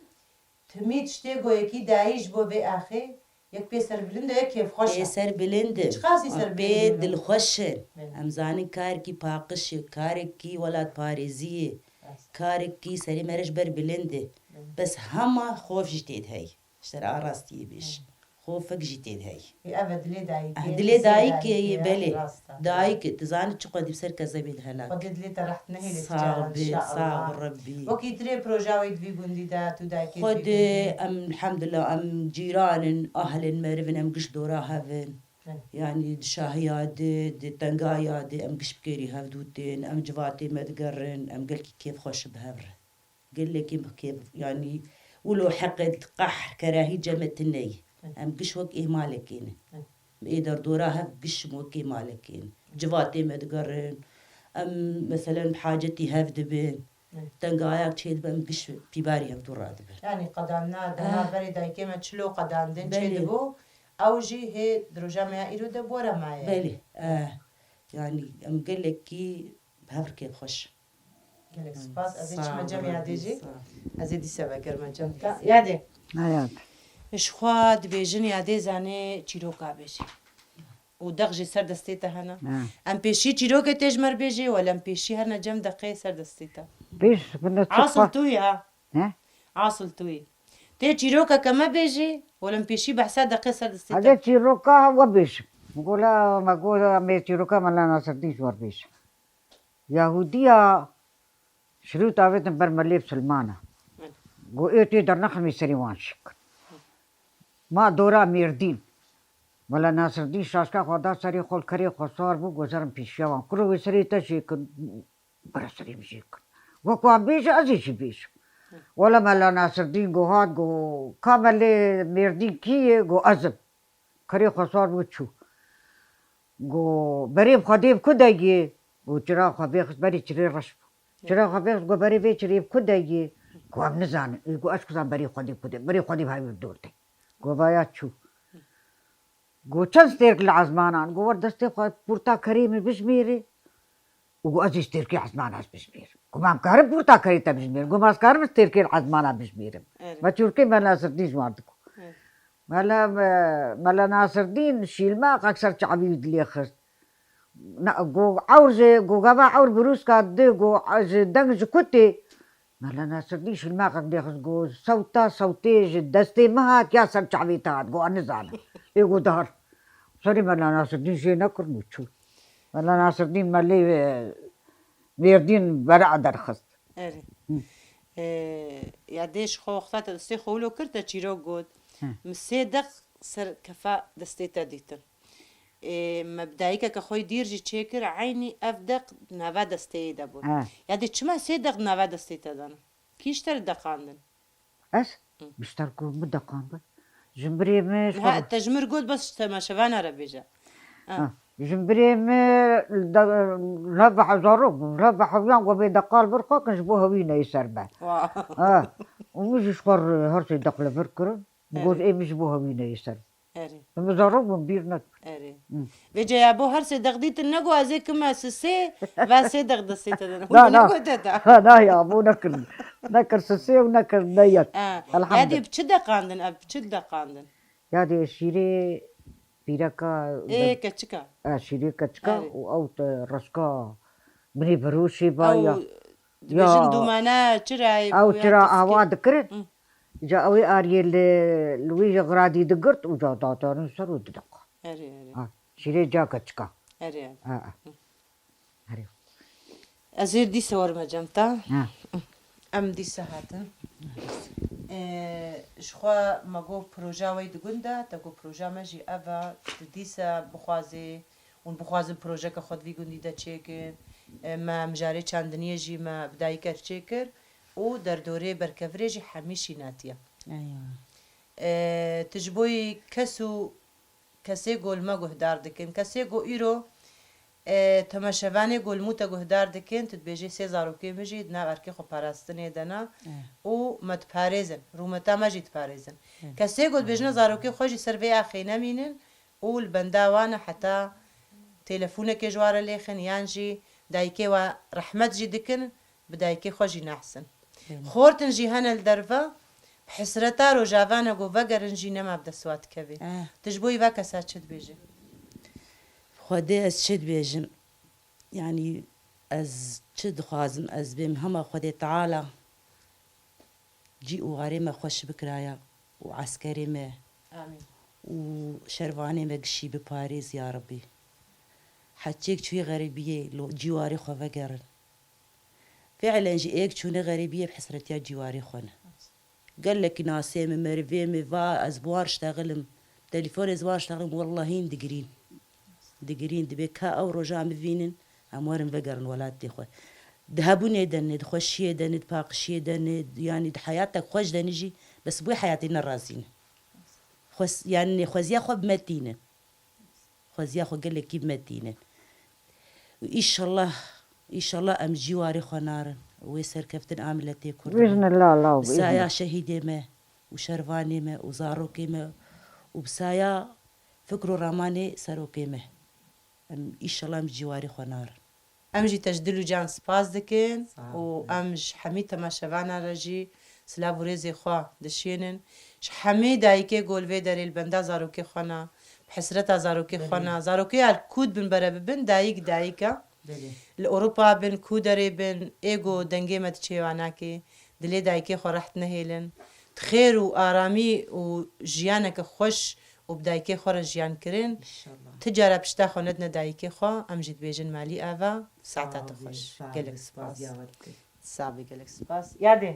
Timî tiştê ku yekî dayî ji bo vê axê, yek pê serbilind e, yek kêfxweş e. Pê serbilind in. Çiqasî Em serbilind pê in? Dilxweş in. Belê. Em zanin karekî paqij e, karekî welatparêzî ye, Rast. Karekî serê me re ji ber bilind e. Belê. Bes hema xof jî tê de heye. Ji te re a rastiyê bêjim. Belê. Xofek jî tê de heye. Ê, ev e dilê dayikê, Ah, dilê dayikê ye, belê. Rast e. Dayik, tu zanî çi qedî bi ser kezebê dihelak. Xwedê dilê te reht nehêle tu Sağ caran, be, inşallah. Sağ be Rebbî. Wekî tirê proja wê di vî gundî de, tu dayikê Xwedê, em, elhamdulillah, em cîran in, ahl in, meriv in, em giş dora hev in. Yanî di şahiya de, di tengaya de em giş bi kêrî hevdû tên, em civatê me digerin, em gelkî kêfxweş bi hev re. Gelekî bi kêf, yanî wilo heqê qehr, kerahî cem me tune ye. Em giş wek ê malekê ne. Ê derdora hev giş wek ê malekê ne. Civatê me digerin. Em meselen bi hacetî hev dibin. Tengayak çêdibe, em giş pîbarî hevdû radibin. Yanî qedanna, dema berê dayikê me çilo qedandin çêdibû, ew jî hê di roja me ya îro de bore maye. Belê, eh, yanî em gelekî bi hev re kêfxweş. Gelek spas. Ez ê çime cem yadê jî. Ez ê dîse vegerime cem te. Yadê. Hayat. Ji xwe dibêjin yadê zanê çîroka bêjî. Û deq jî ser destê te hene. Ha. Em pêşî çîrokê tê ji me re bêjê, wele em pêşî herine cem deqê ser destê te. Pêş, min ne Asil çiqa- tu yî ha. He? Asil tu yî. Tê çîrokeke me bêjê, wele em pêşî behsa deqê ser destê te. Hede çîroka we bêjim. Gola me gola me çîroka Mela Nasreddîn ji we re bêjim. Yahudiya şirût avêtin ber Melê Bisilmana. Go ê tê dernexin wî serê wan şik. Ma dora Mêrdîn. Mela Nasreddîn şaşka xwe da serê xwe, li kerê xwe sar bû, go zerim pêşiya wan. Kuro wê serê te şêkin, bere serê min şêkin. Wek wan bêje, ez ê jî bêjim. Wele Mela Nasreddîn go hat, go ka Melê Mêrdîn kî ye? Go ez im. Kerê xwe sar bû çû. Go, berê bi Xwedê bi ku de yê? Go, çira xwe vêxist, berê çirê reş bû. Çira xwe vêxist, go, berê vê çirê bi ku de yê? Go, em nizanin. Ê, go, ez kuzan berê Xwedê bi ku de, berê Xwedê bi hevî dor de. Go, vaya çû. Go, çend stêrk li ezmanan? Go, wer destê xwe pûrta kerê min bijmêrê. Û got, ez ê stêrkê ezmana ez bijmêrim. Got, ma em karin pûrta kerê te bijmêrin? Got, ma ez karim stêrkê ezmana bijmêrim? Erê. Me çîrokê Mela Nasreddîn ji wan digot. Erê. Mela, me, Mela Nasreddîn şîlmaqek ser çavî wî dilê xist. Na, got, ewr ji, got, gava ewr birûska di, got, ji deng ji ku tê? Mela Nasreddîn şîlmaqek dilê xist, got, sewta, sewtê ji destê min hat ya ser çavê te hat? Got, ez nizanim. Ê, got, dihar. Serê Mela Nasreddîn jê nekirin û çû. Mela Nasreddîn me lê, e, Mêrdîn bera derxist. Erê. Hı. E, ya dê ji xwe wexta te destê xwe wilo kir, te çîrok got. Hı. Min sê deq ser kefa destê te dîtin. E, me bi dayikeke xwe yî dîr jî çêkir, eynî ev deq nava desteyê de bû. Hı. Ya dê çima sê deq nava destê te dana? Kî ji te re deqandin? Ez? Hı. Ji te re ku min deqandibe. Ji birê min ji xwe Ha, re- te ji min re got, bes ji temaşevana re bêje. Ha. Ha. Ji birê min de, leva zarok bû. Leva hewiyan ku bê deqal vir xwe kin ji bo hewî neyê ser me. Wa. Ha. Û min jî ji xwe re her sê deq li vir kirin. Got, Erê. Ê min ji bo hewî neyê ser. Erê. Min zarok bûm, bîr nekir. Erê. Hı. Vêca ya bo her sê deq dîtin, nego ez ê kime sisê, ve sê deq destê te de. Na, na. Nego te da. Ha, na ya, bo nekir. Nekir sisê û nekir neyet. Ha. Elhamdülillah. Ya dê bi çi deqandin, ev bi çi deqandin? Ya dê şîrê pîreka Ê, de- keçika. Ha, şîrê keçika Erê. Û ew te reşka binê beroşê ba Ew ya. Dibêjin Ya. Dûmana çira ye Ew bûya çira tefkê. Awa dikirin. Hı. Ca ew ê ariyê li, li wî ji xiradî digirt û ca datarin ser û dideqa. Erê, erê. Ha, şîrê ca keçika. Erê, erê. Ha, ha. Hı. Erê. Ez ê dîse werime cem te. Ha. Em dîse hatin. Ee, ji xwe me got proja wey di gund de, te got proja me jî ev e, tu dîse bixwazê, hûn bixwazin projeke xwe di vî gundî de çêkin, e, me mijarê çandiniyê jî me bi dayîker çêkir û derdorê berkevirê jî hemî şînatiye. Eywa. E, tu ji bo yî kes û kesê ku li me guhdar dikin, kesê ku îro, e, temaşevanê ku li mû te guhdar dikin, tu dibêjê sê zarokê min jî di nav erkê xwe parastinê de ne Eh. û me diparêzin, rûmeta me jî diparêzin. Eh. Kesê ku dibêjine zarokê xwe jî ser vê axê nemînin, û li benda wan e heta telefonekê ji wan re lêxin yan jî dayikê we rehmet jî dikin, bi dayikê xwe jî nehsin. Belê. Xortin jî hene li derve, bi hesreta rojava ne ku vegerin jî nema bi dest wa dikevê. Eh. Tu ji bo î va kesa çi dibêjî? Xwedê ez çi dibêjim? Yanî ez çi dixwazim? Ez bêm hema Xwedê Teala cî û warê me xweş bikiraya û eskerê me Amîn. Û şervanê me gişî biparêz ya Rebbî. Heçêk çûyî xerîbiyê lo cî warê xwe vegerin. Fiilen jî êk çûne xerîbiyê bi hesretiya cî warê xwe ne. Gelekî nasê min, merivê min va ez bi wan re ştexilim, Telefonê ji wan şixin, wellahî digirîn. Digirîn, dibê ka ew roja em bivînin, em werin vegerin welatê xwe. Di hebûnê de ne, di xweşiyê de ne, di paqişiyê de ne, yanî di heyatek xweş de ne jî, bes bi wê heyatê nerazî ne. Xwez-, yanî xweziya xwe bi me tînin. Xweziya xwe gelekî bi me tînin. Û îşallah, îşallah em ji warê xwe narin. Wê serkeftin a miletê Kurd. Bi îznillah, Allah, bi Bi saya îznillah. Şehîdê me û şervanê me û zarokê me û bi saya fikr û ramanê serokê me. Em îşallah em ji warê xwe narin. Em jî te ji dil û can spas dikin Sağ û olun. Em ji hemî temaşevana re jî silav û rêzê xwe dişînin. Ji hemî dayikê ku li vê derê li benda zarokê xwe ne, bi hesreta zarokê xwe Belê. Ne, zarokê ya li ku dibin bere bibin, dayik dayik e. Belê. Li Ewropa bin, ku derê bin, ê ku dengê me diçê wan nakê, dilê dayikê xwe reht nehêlin. Di xêr û aramî û jiyaneke xweş û bi dayikê xwe re jiyan kirin. Înşallah. Ti cara pişta xwe nedine dayikê xwe, em jî dibêjin malî ava, saeta te Sağ ol, xweş. Sağ ol, Gelek spas spas. Ziyaret kir. Sax bî, gelek spas. Yadê.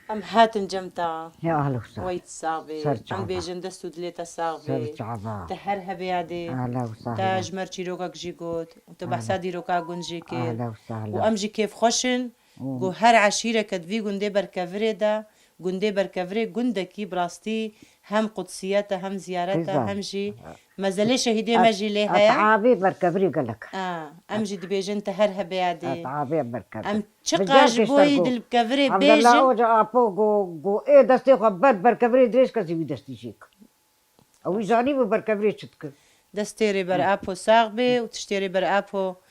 Em hatin cem te. Ya ahla û sahla. Wey sax bî. Ser Em çava. Bêjin dest û dilê te sax bî. Ser çava. Te her hebê yadê. Ahla û sahla. Te ji me re çîrokek jî got. Û te Ahla. Behsa dîroka gund jî kir. Ahla û sahla. Û em jî kêfxweş in. Û Ku her eşîreke di vî gundê berkevirê de, gundê berkevirê gundekî bi rastî hem qudsiyet e, hem ziyaret e, Bizan. Hem jî mezelê şehîdê me jî lê heye. Etavê berkevirê gelek. A, em jî dibêjin te her hebê yadê. Etavê berkevirê. Em çiqas ji bo yî dilkevirê bêjin. Oca Apo go, go ê destê xwe ber berkevirê dirêj kesî wî destî jêk. Ew wî zanî bi berkevirê çi dikir. Destê Rêber Apo sax bê û tiştê Rêber Apo,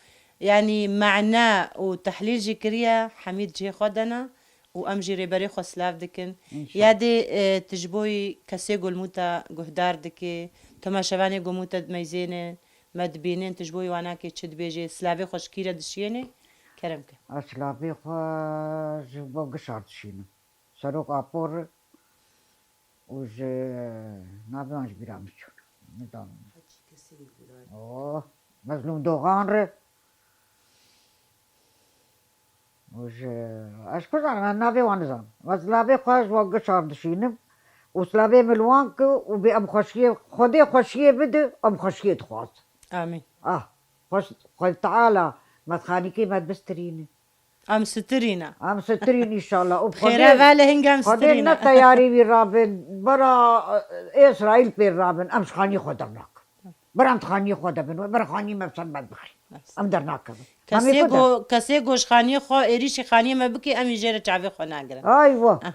yanî mana û tehlîl jî kiriye, hemî di cihê xwe de ne û em jî Rêberê xwe silav dikin. Înşallah. Yadê, e, tu ji bo yî kesê ku li mû te guhdar dikê, temaşevanê ku mû te dimeyzênin, me dibînin, tu ji bo yî wana kê çi dibêjê, silavê xwe ji kî re dişiyênê? Kerem ke. Ez silavê xwe ji bo gişar dişînim. Serok Apo re û ji navê wan ji bîra min çûn. Nizanim. Hecî kesê Oh, Mezlûm Dogan re û ji, ez ku zanim, ez navê wan nizanim. Ez silavê xwe ji wan gişar dişînim û silavê min li wan ki û bê em xweşiyê, Xwedê xweşiyê bide, em xweşiyê dixwazin. Amîn. Ah, xweş, Xwedê Teala me di xanîkê me dibistirîne. Em sitirîne. Em sitirîn înşallah. Û Xêra Xwedê, vale hinga em Xwedê sitirîne. Ne teyarî wî rabin, bera, e, Îsraîl pê rabin, em ji xanî xwe dernakin. Bera em di xanî xwe de bin, we bera xanî me bi ser me bixî. Em dernakevin. Kesê Em ê ku de? Go, kesê go ji xaniyê xwe êrîşî xaniyê me bikê, em jê re çavê xwe nagirin. Aywa. Ah.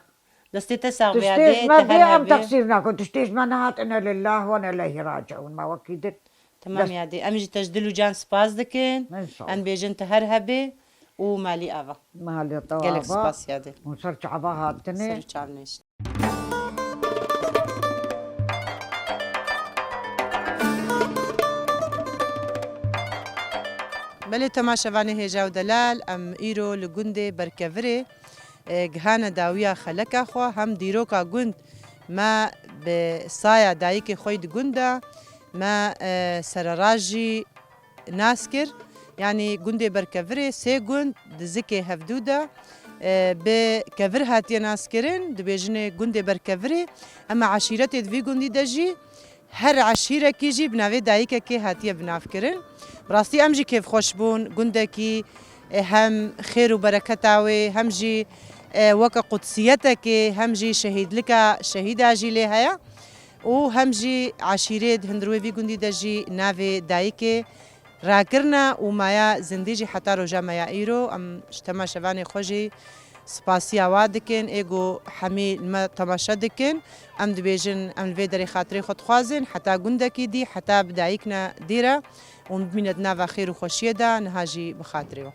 Destê te sax be, Tiştê yadê, ji me te bê her em hebê. Teqsîr nakin. Tiştê ji me nehat, inna lillah ve inna ileyhi raciun. Me wekî din. Tamam Dest- yadê. Em jî te ji dil û can spas dikin. Înşallah. Em bêjin te her hebê û malî ava. Malî te Gelek ava. Spas yadê. Hûn ser çava hatine. Ser çav nêşt. Belê temaşevanê hêja û delal, em îro li gundê Berkevirê, e, gihane dawiya xeleka xwe, hem dîroka gund me bi saya dayikê xwe yî di gund de, me, e, serera jî nas kir. Yanî gundê Berkevirê sê gund di zikê hevdû de, e, bi kevir hatiye naskirin, dibêjinê gundê Berkevirê. Ema eşîretê di vî gundî de jî her eşîrekî jî bi navê dayikekê hatiye binavkirin. Bi rastî em jî kêfxweş bûn, gundekî, e, hem xêr û bereketa wê, hem jî, e, weke qutsiyetekê, hem jî şehîdlika şehîda jî lê heye. Û hem jî eşîrê di hundir wê vî gundî de jî navê dayikê rakirine û maya zindî jî heta roja me ya îro. Em ji temaşevanê xwe jî spasiya wa dikin, ê ku hemî li me temaşe dikin. Em dibêjin, em li vê derê xatirê xwe dixwazin, heta gundekî dî, heta bi dayik ne dî re û bimîne di nava xêr û xweşiyê de, niha jî bi xatirê we.